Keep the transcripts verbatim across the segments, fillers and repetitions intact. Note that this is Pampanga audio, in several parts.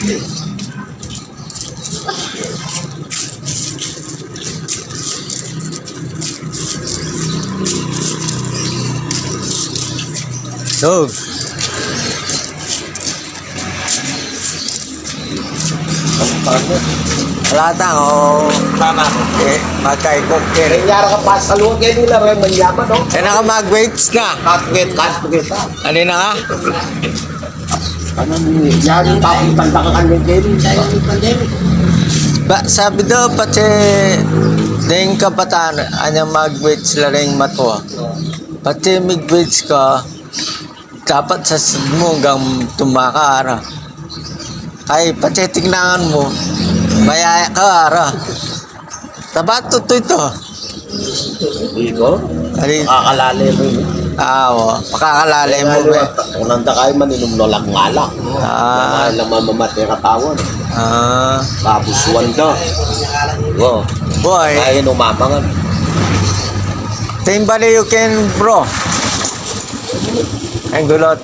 So, wala tang, o. Tama. E, magkaikot keni. Kaya ka pa sa luwag keni la, manyaman, no? E, naka mag-weights na. Cut weight, cut weight, ha? Ano na ka? Ano ni, yan, papuntan ka kanya keni. Ba, sabi daw, pati deng kabataan, anyang mag-weights la ring matua. Pati mig-weights ka, dapat sa sidmu hanggang tumaka, ara. Kay, pati tignan mu, mayaya ka, ara. Taba tutu ito. Ito? Ari. Pakakalale mu. A, o. Pakakalale mu, be. Unang da kayu man, inum no lang alak. A. Mahal na mamamatay katawan. A. Tapos wanda. O. Boy. Kaya inumamangan. Timbali you can, bro. Ang gulot.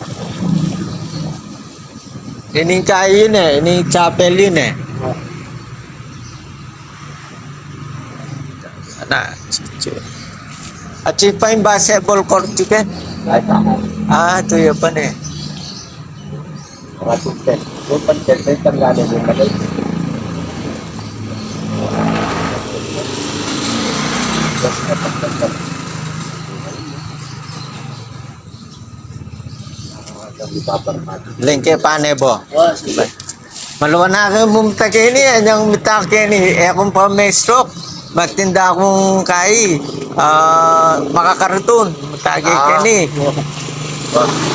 Ining kayu yun e, ining chapel yun e. Ana, chuchu. At yung pa yung basketball court, chicken? A, tuyo pa na e. Mga sukten. Yung pansin, may tanggalin yung kamay. Lengke pane, bo. Maluwa na ke mumta keni, anyang mita keni, e kung pa may stroke, magtinda kung kai, a, makakaritun, mita keni.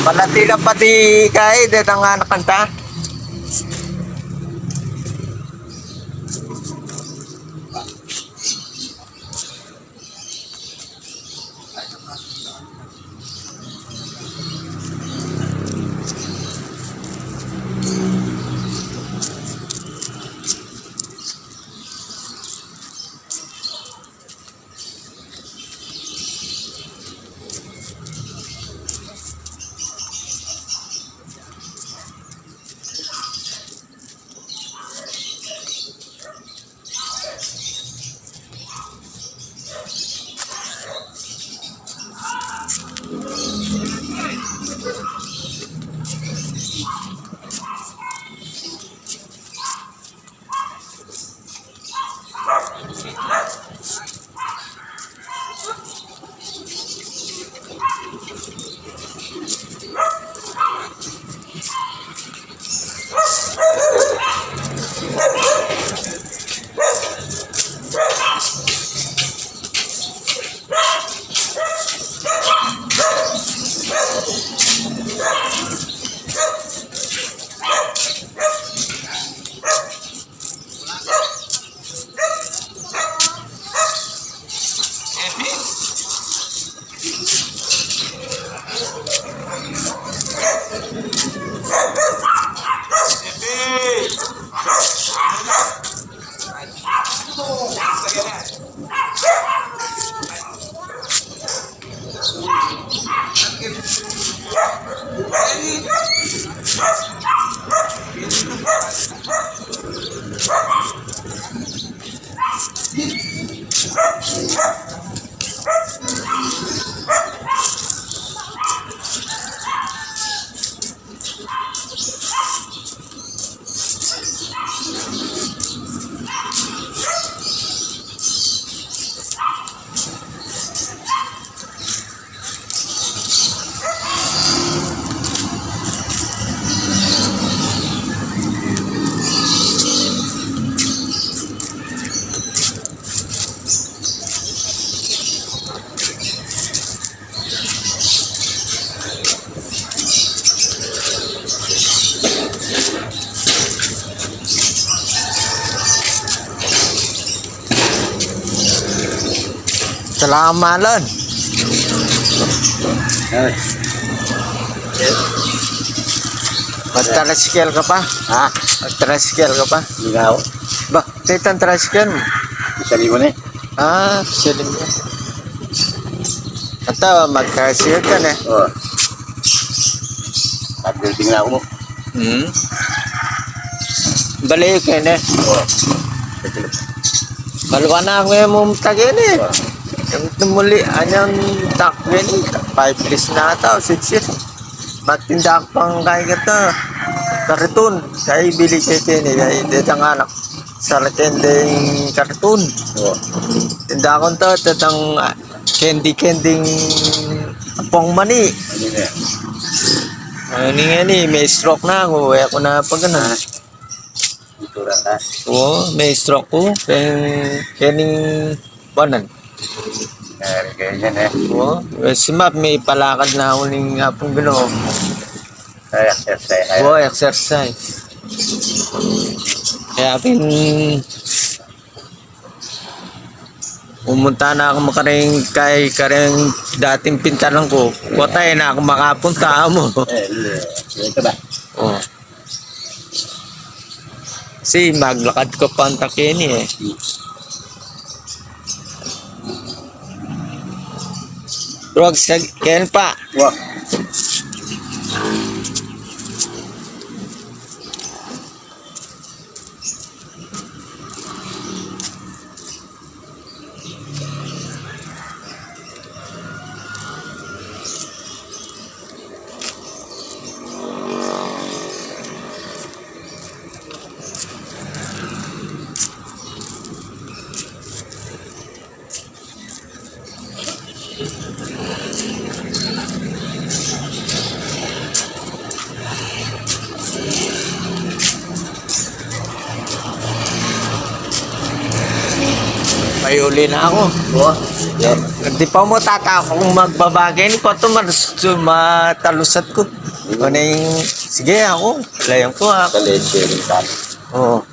Palatila pati kai, detang anak kanta. Salamat, Lon. Ay. Magtricycle ka pa? Ha? Magtricycle ka pa? Ikaw? Ba, titang tricycle mu? Isa libo na e. Ah, siling na. Ata, magkasir ka na. O. Pag-building na aku mu. Hmm? Bale, kene. Kaluan na aku e mu mata kene. Yang tumuli, anyang tak kene. Five days na ata, six years. Matinda ku pang kaya keta. Kariton. Kaya bili ke kene. Kaya detang anak. Sala kende ing kariton. Tinda ku nta, detang, ah, candy, candy ing apung mani. Ini ngeni, me-stroke na aku. E ku na pagana. Ituran na. O, me-stroke ku. Ken, kening banan. Kaya ganyan e. O, e, simap, mipalakad na aku ning Apung Ginu. Ay, exercise. O, exercise. Kaya pin, pumunta na aku makareng kay, kareng dating pintalan ku. Kota e na aku makapunta mu. E, ito ba? O. Kasi maglakad ka pa ang takeni e. Wag sa ken pa. Wa. Mayuli na aku. Wa. Di pa mu tata aku magbabage ni, patu mas-, matalusat ku. Ano yung, sige, aku, layan ku, ah. Kalesye rin ka. Oo.